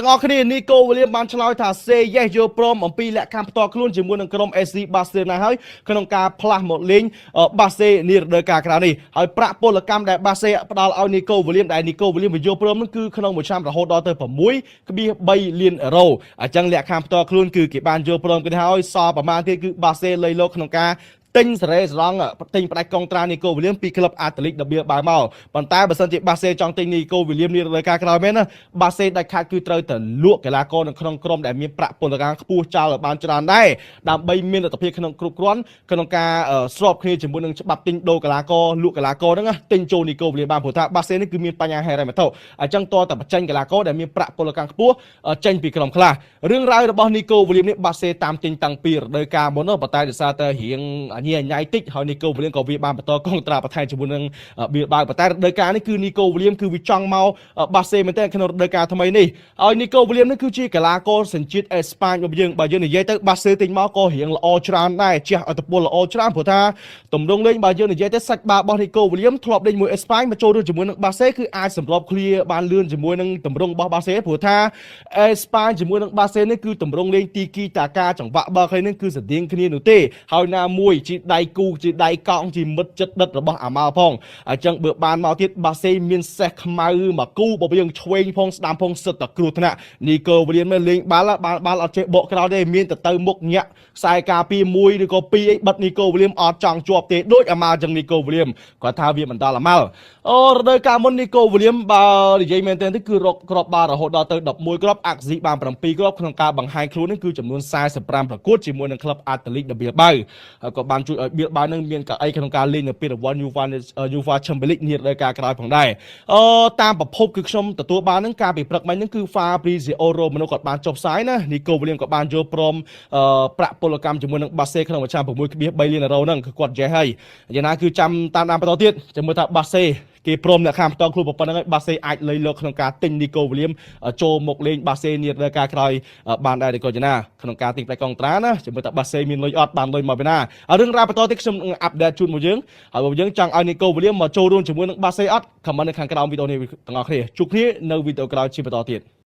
ទាំងអស់គ្នានីកូវីលៀមបានឆ្លើយថា say yes យល់ព្រមអំពីលក្ខខណ្ឌផ្ទាល់ខ្លួនជាមួយនឹងក្រុម FC Barcelona ហើយក្នុងការផ្លាស់មកលេងបាសេនារដូវកាលក្រោយនេះហើយប្រាក់ពលកម្មដែលបាសេផ្ដល់ឲ្យនីកូវីលៀមដែលនីកូវីលៀមយល់ព្រមនឹងគឺក្នុងមួយឆ្នាំរហូតដល់ទៅ6.3លានអឺរ៉ូអញ្ចឹងលក្ខខណ្ឌផ្ទាល់ខ្លួនគឺគេបានយល់ព្រមគ្នាហើយសល់ប្រមាណទៀតគឺបាសេលៃលោកក្នុងការទិញសេរីស្រង់ទិញផ្ដាច់កុងត្រានីកូវីលៀមពីក្លឹបអាត្លីកដបៀបាវមកប៉ុន្តែបើសិនជាបាសេចង់ទិញនីកូវីលៀមនារដូវកាលក្រោយមែនណាបាសេដាច់ខាតគឺត្រូវតែលក់កីឡាករនៅក្នុងក្រុមដែលមានប្រាក់ពលកម្មខ្ពស់ចោលឲ្យបានច្រើនដែរដើម្បីមានលទ្ធភាពក្នុងគ្រប់គ្រាន់ក្នុងការស្របគ្នាជាមួយនឹងច្បាប់ទិញដូរកីឡាករលក់កីឡាករហ្នឹងណាទិញចូលនីកូវីលៀមបានព្រោះថាបាសេនេះគឺមានបញ្ហាហិរញ្ញវត្ថុអញ្ចឹងតើតែបញ្ចេញកីឡាករដែលមានប្រាក់ពលកម្មខ្ពស់ចេញពីក្រុមខ្លះរឿងរ៉ាវរបស់នីកូវីលៀមនេះបាសេតាមទិញតាំងពីរដូវកាលមុននោះប៉ុន្តែដោយសារតែរៀងអញញ៉ៃតិចហើយនីកូវីលៀមក៏វាបានបន្តកុងត្រាបន្ថែមជាមួយនឹងបៀលបាវប៉ុន្តែរដូវកាលនេះគឺនីកូវីលៀមគឺវាចង់មកបាសេមែនទែនក្នុងរដូវកាលថ្មីនេះហើយនីកូវីលៀមនេះគឺជាកីឡាករសញ្ជាតិអេស្ប៉ាញរបស់យើងបើយើងនិយាយទៅបាសេទិញមកក៏រៀងល្អច្រើនដែរជះឥទ្ធិពលល្អច្រើនព្រោះថាទម្រង់លេងបើយើងនិយាយទៅសាច់បាល់របស់នីកូវីលៀមធ្លាប់លេងមួយអេស្ប៉ាញមកចូលរួមជាមួយនឹងបាសេគឺអាចសម្របឃ្លាបានលឿនជាមួយនឹងទម្រង់របស់បាសេព្រោះថាអេស្ប៉ាញជាមួយនឹងបាសេនេះគឺទម្រង់លេងទីគីតាកាចង្វាក់បាល់គ្នានេះគឺស្តៀងគ្នានោះទេហើយណាមួយជាដៃគូជាដៃកង់ជាមិត្តចិត្តដិតរបស់អាម៉ាល់ផងអញ្ចឹងបើបានមកទៀតបាសេមានសេះខ្មៅមកគូបើយើងឆ្វេងផងស្ដាំផងសិតតែគ្រោះថ្នាក់នីកូវីលៀមលេងបាល់បាល់បាល់អត់ចេះបកក្រោយទេមានតែទៅមុខញាក់ខ្សែការពីមួយឬក៏ពីរអីបិទនីកូវីលៀមអត់ចង់ជាប់ទេដូចអាម៉ាល់ចឹងនីកូវីលៀមគាត់ថាវាមិនដល់អាម៉ាល់អូរដូវកាលមុននីកូវីលៀមបើនិយាយមែនទែនទៅគឺរកគ្រាប់បាល់រហូតដល់ទៅ11គ្រាប់អាក់ស៊ីបាន7គ្រាប់ក្នុងការបង្ហាញខ្លួននេះគឺចំនួន45ប្រកួតជាមួយនឹងក្លឹបអាត្លីកដបៀលបាវហើយក៏បានជួយឲ្យបៀលបាវនឹងមានកៅអីក្នុងការលេងនៅពានរង្វាន់ UEFA Champions League នារដូវកាលក្រោយផងដែរអឺតាមប្រភពគឺខ្ញុំទទួលបាននឹងការពីព្រឹកមិញហ្នឹងគឺ Fabrizio Romano គាត់បានចុះផ្សាយណានីកូវីលៀមក៏បានយល់ព្រមប្រាក់ពលកម្មជាមួយនឹងបាសេក្នុងមួយឆ្នាំ6.3លានអឺរ៉ូហ្នឹងគឺគាត់ចេះហើយយ៉ាងណាគឺចាំតាមដានបន្តទៀតចាំមើលថាបាសេគេព្រមអ្នកខាងបន្តខ្លួនប៉ុណ្្នឹងហើយបាសេអាចលៃលើកក្នុងការទិញនីកូវីលៀមចូលមកលេងបាសេនារដូវកាលក្រោយបានដែរឬក៏យ៉ាងណាក្នុងការទិញផ្លែកុងត្រាណាចាំមើលថាបាសេមានលុយអត់បានលុយមកពីណារឿងរ៉ាវបន្តទៀតខ្ញុំនឹង update ជូនមកយើងហើយបើយើងចង់ឲ្យនីកូវីលៀមមកចូលរួមជាមួយនឹងបាសេអត់ comment នៅខាងក្រោមវីដេអូនេះទាំងអស់គ្នាជួបគ្នានៅវីដេអូក្រោយជាបន្តទៀត។